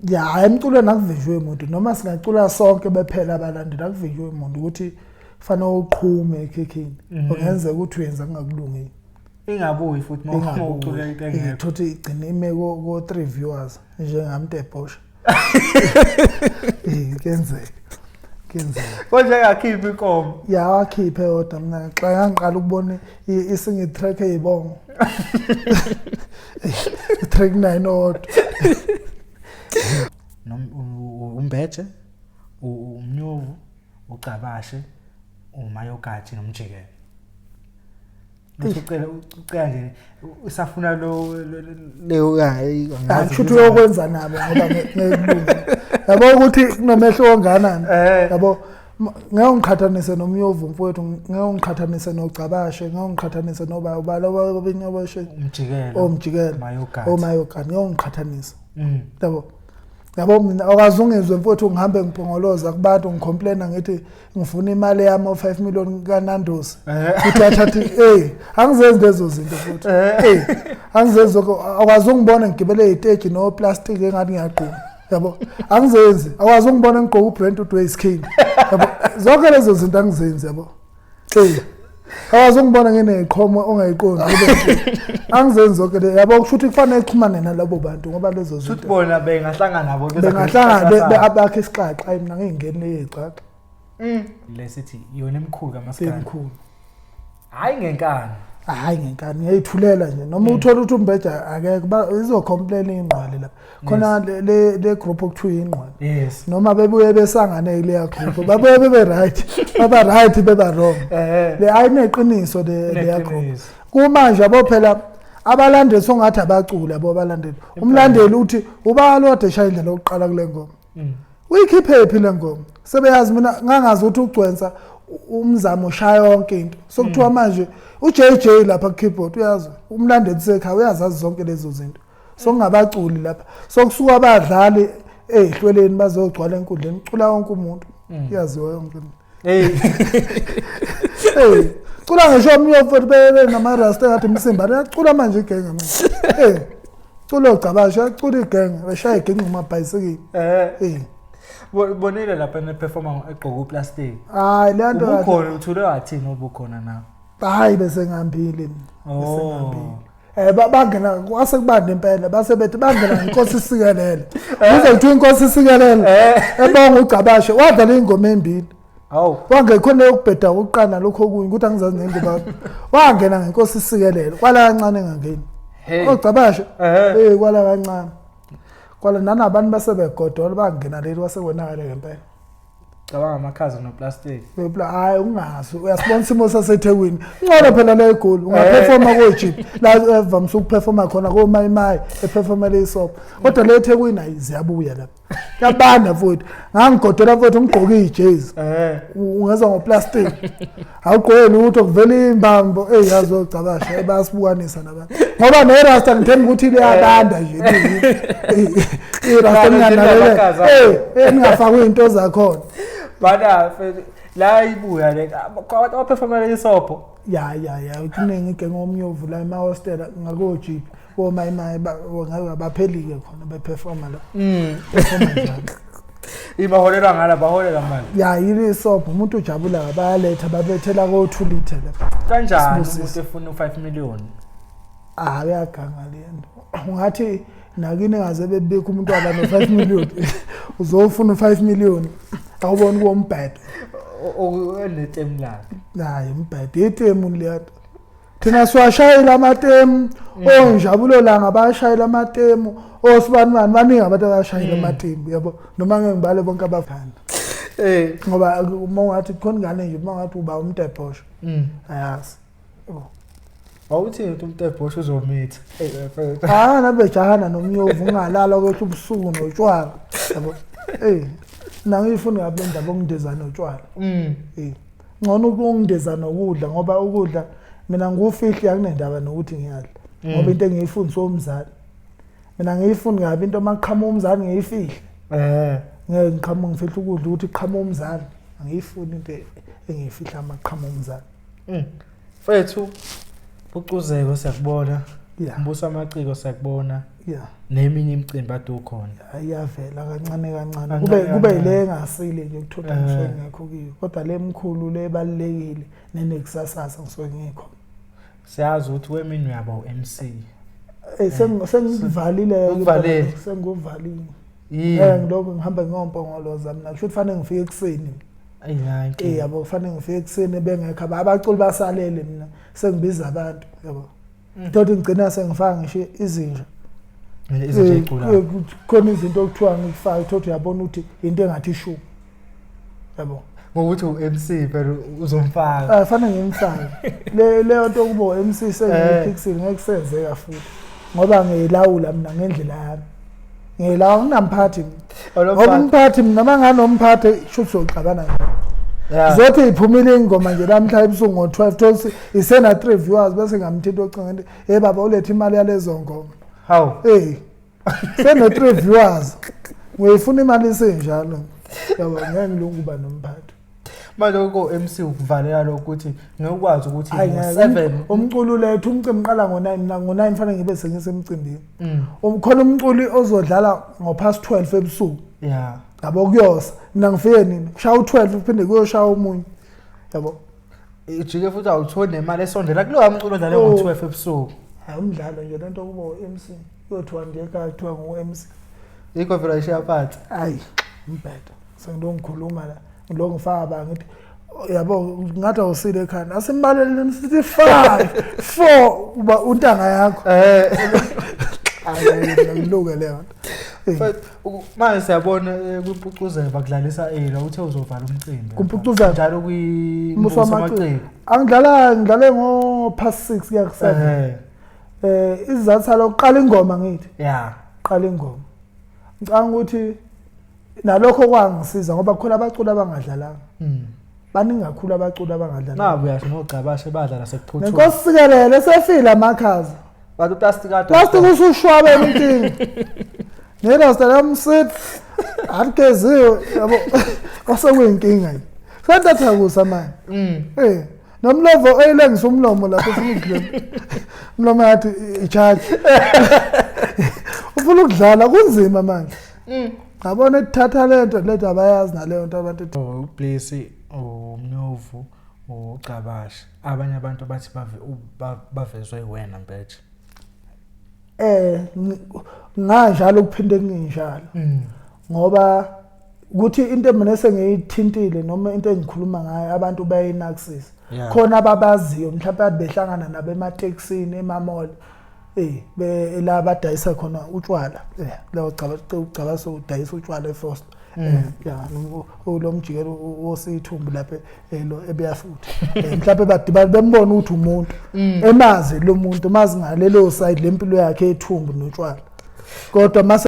Ya, emculweni akuvinjwe muntu, noma singacula sonke bephela abalandeli, akuvinjwe muntu ukuthi fanele uqhume ekhekheni. Kungenzeka ukuthi uyenza kungakulungile. Ingabuyi futhi uma ucula into engekho. Ithothi igcine ime ko 3 viewers njengamntu ebhosha. Eh, kuyenzeka. Kuyenzeka. Konje engakhiphi inkomo. Ya, wakhiphe kodwa mina xa ngiqala ukubona isinge track eyibongo. Track 9 odwa. Umbeje, umnyovu, ucabashe, umayogathi nomjikelo. Ucela ucela nje usafuna lo leyo hayi. Angisho ukuthi uyokwenza nabo ngoba ngekulunga. Yabo ukuthi kunomehlo onganani. Yabo ngeke ungiqhathanise nomyovu mfowethu, ngeke ungiqhathanise nogcabashe, ngeke ungiqhathanise noba ubala obenyoboshe umjikelo, omjikelo, omayogadi, ngeke ungiqhathanise. Yabo. Yabo mina awukaze ungizwe mfowethu ngihambe ngibhongoloza kubantu ngicomplaina ngithi ngifuna imali yami o-5 million kaNando's. Uthi athathe hey, angizenzi lezo zinto futhi. Hey, angizenzi lokho, awukaze ungibone ngigibele iziteji no plastic engathi ngiyagquma. Yabo, angizenzi, awukaze ungibone ngigqoka uBrent uDwayne King. Yabo, zonke lezo zinto angizenzi yabo. Hey. Awukaze ungibone ngineqhomo ongayiqondi. Angizenzi zonke le yabo, kusho ukuthi kufanele xhumane nalabo bantu ngoba lezo zinto. Futhi bona bengahlangana nabo bengahlangana abakhe isiqaqa, ayi mina ngingene eziqaqa. Lesithi yona emkhulu kaMaskandi. Emkhulu. Hayi ngenkani. Hayi ngenkani, ngiyayithulela nje. Noma uthola ukuthi umbeja akekho, izocomplain ingqwele lapha. Khona le group okuthiwa ingqwele. Yes. Noma bebuye besangane kuleya group, babuye bebe right, baba right beba wrong. Le ayineqiniso le leya group. Kumanje yabo phela abalandeli songathi abaculi yabo abalandeli. Umlandeli uthi ubani ode eshaya indlela yokuqala kule ngoma. Uyikhiphe phi le ngoma? Sebeyazi mina ngangazi ukuthi ugcwensa umzamo ushaya yonke into. Sokuthiwa manje uJJ lapha ku keyboard uyazi, umlandeli sekhaya uyazazi zonke lezo zinto. Sokungabaculi lapha. Sokusuka abadlali ezihlweleni bazogcwala enkundleni, cula wonke umuntu. Uyaziwa yonke into. Hey. Hey, cula ngisho omnye mfowethu bebe namarasta engathi umsimba, uyacula manje igenge manje. Hey. Cula ogcabasha, uyacula igenge, beshaya igenge ngamabhayisikili. Eh. Bonile lapha ne performer egqoka uplastic. Hayi le nto ubukhona uthule wathini obukhona na? Hayi bese ngihambile mina. Bese ngihambile. Bangena kwase kubanda impela base bethi bangena ngenkosi isikelele. Kuze kuthiwa inkosi isikelele. Ebonga ugcabashe wadlala ingoma embili. Hawu. Wangekhona yokubheda ukuqala lokho okunye ukuthi angizazi nengoma. Wangena ngenkosi isikelele kwala kancane engangeni. Ogcabashe. Eh kwala kancane. Kwala nanabantu base begodola bangena leli kwase konakala ngempela. Cabanga amakhaza noplastic. Bebla hayi ungazi uyasibona isimo saseThekwini. Ngcono phela le egoli ungaperforma ko Jeep la evamise ukuperforma khona ko Mai Mai eperformela isopho. Kodwa le eThekwini ayi ziyabuya lapha. Kuyabanda mfowethu. Ngangigodola mfowethu ngigqoke ijezi. Ungezwa ngoplastic. Awugqoke lutho kuvela imbambo eyazi ogcabasha bayasibukanisa nabantu. Ngoba ne rasta ngithemba ukuthi liyabanda nje. I rasta ninganalele. Eh ningafakwe into zakhona. Bana la ibuya le abantu abaperformela isopho. Ya ya ya kuningi ke ngomnyovu la ema hostel ngako Jeep. Boma imali ngabe abaphelike khona beperforma la. Performa njalo. Ibaholela ngala baholela mali. Ya yini isopho umuntu ujabula bayaletha babethela ko 2 liter lapha. Kanjani umuntu efuna u5 million? Ah uyaganga le nto. Ungathi nakini ngaze bebikho umuntu waba no 5 million. Uzofuna u5 million. Awuboni kuwombhedo. Okunetemu lakhe. Hayi umbhedo itemu leya. Thina siwashayela amatemu, onjabulo langa bayashayela amatemu, osibani bani baningi abantu abashayela amatemu yabo noma ngeke ngibale bonke abafana. Ngoba uma ungathi khona ingane nje uma ungathi uba umtebhosho. Ayazi. Wawuthini ukuthi umtebhosho uzomitha? Ah nabejahana nomnyovu ungalala kwethu ubusuku notshwala. Yabo. Mina ngiyifuna ngabe indaba okundeza notshwala. Ngcono ukungindeza nokudla ngoba ukudla mina ngufihli akunendaba nokuthi ngiyadla. Ngoba into engiyifundiswa umzali. Mina ngiyifuni kabi into maqhamuka umzali ngiyifihle. Ngeke ngiqhamuke ngifihle ukudla ukuthi qhamuka umzali. Angiyifuni into engiyifihla amaqhamuka umzali. Mfethu, ucuzeko siyakubona. Mbuso amaciko siyakubona. Yeah. Neminye imicimbi ade ukhona. Iyavela kancane kancane. Kancane Kube kube kancane. ile engasile nje ukuthutha ngisuke ngekho kiyo. Kodwa le mkhulu le ebalulekile nenekusasasa ngisuke ngikho. Siyazi ukuthi wemini uyaba u-MC. Eh sengivalile. Ukuvalile. Senguvalile. Yini? Ngilokhu ngihamba ngompongoloza mina kusho ukuthi fanele ngifike ekuseni. Ayi hayi. Yabo kufanele ngifike ekuseni bengekho abaculi basalele mina sengibiza abantu yabo. Thothi ngigcina sengifaka ngisho izinja. Izinja eculayo. Khona izinto okuthiwa ngikufaka thothi uyabona ukuthi into engathi ishu. Yabo. Ngokuthi u-MC phela uzomfaka. Ah fanele ngimfake. Le leyo nto kubo MC sengiyiphikisile ngeke kusenzeka futhi. Ngoba ngiyilawula mina ngendlela yami. Ngiyilawula nginamphathi mina. Ngoba umphathi mina manganomphathi shuthi soxabana nje. Yeah. Zothi iphumile ingoma nje namhla ebusuku ngo-12 thothi isena 3 viewers bese ngamthinta ocingo ngithi hey baba ulethe imali yalezo ngoma. Hawu. Hey. Seno 3 viewers. Ngiyifuna imali isenjalo. Yabo ngeke ngilunge uba nomphathi. Manje ko MC ukuvalela lokho ukuthi ngeke ukwazi ukuthi Hayi ngeke. ngo-7 Umculo uletha umcimbi uqala ngo-9 mina ngo-9 fanele ngibe sengisemcimbini. Mm. Khona umculi ozodlala ngo-past 12 ebusuku. Yeah. Yabo kuyosa. Mina ngifike nini? Kushaya u-12 kuphinde kuyoshaya omunye. Yabo. Ijike futhi awutholi nemali esondela kulowa mculo odlale Oh. ngo-12 ebusuku. Hayi umdlalo nje lento kuba u-MC. Kuyothiwa nje ekhaya kuthiwa ngu-MC. Yikho vele ayishiya phansi. Hayi, umbhedo. Sengilo ngikhuluma la. Ngilo ngifaka ba ngithi yabo ngathi awusile ekhanda. Asimbaleleni sithi 5 4 uba untanga yakho. Hayi ngiluke leyo nto. But manje siyabona kwimpucuzeko bakudlalisa ela uthe uzovala umcimbi. Kumpucuzeko? Njalo kwi Mbuso wamaciko. Angidlala ngidlale ngo past 6 kuya ku 7. Isizathu salokuqala ingoma ngithi. Yeah. Qala ingoma. Ngicabanga ukuthi nalokho kwangisiza ngoba khona abaculi abangadlalanga. Baningi kakhulu abaculi abangadlalanga. Nabu yasho nogcabashe badlala sekuphuthuma. Nenkosi sikelele sefile amakhaza. Bathi uplastic kade. Plastic usushwabe inkinga. Nerasta lamsithi aligeziwe yabo kwasekuyinkinga nje. Sentatha kusa manje. Nomlovo oyilengisa umlomo lapho ufuna ukudlula. Umlomo yathi i-charge. Ufuna ukudlala kunzima manje. Ngabona ethatha lento lethu abayazi naleyo nto abantu. uBliss, uMnyovu, uGcabashe. Abanye abantu bathi bavezwe wena mbeje. Nganjalo kuphinde kungenjalo. Ngoba ukuthi into mina sengiyithintile noma into engikhuluma ngayo abantu bayinaxisa. Khona ababaziyo mhlawumbe behlangana nabo ematekisini emamall. La badayisa khona utshwala. La ugcaba udayisa utshwala eFoster. Lo mjikelo wosithumbu lapha lo ebeya futhi. Mhlawumbe badibana bembona ukuthi umuntu emazi lo muntu mazi ngalelo side lempilo yakhe ethumbu notshwala. Kodwa mase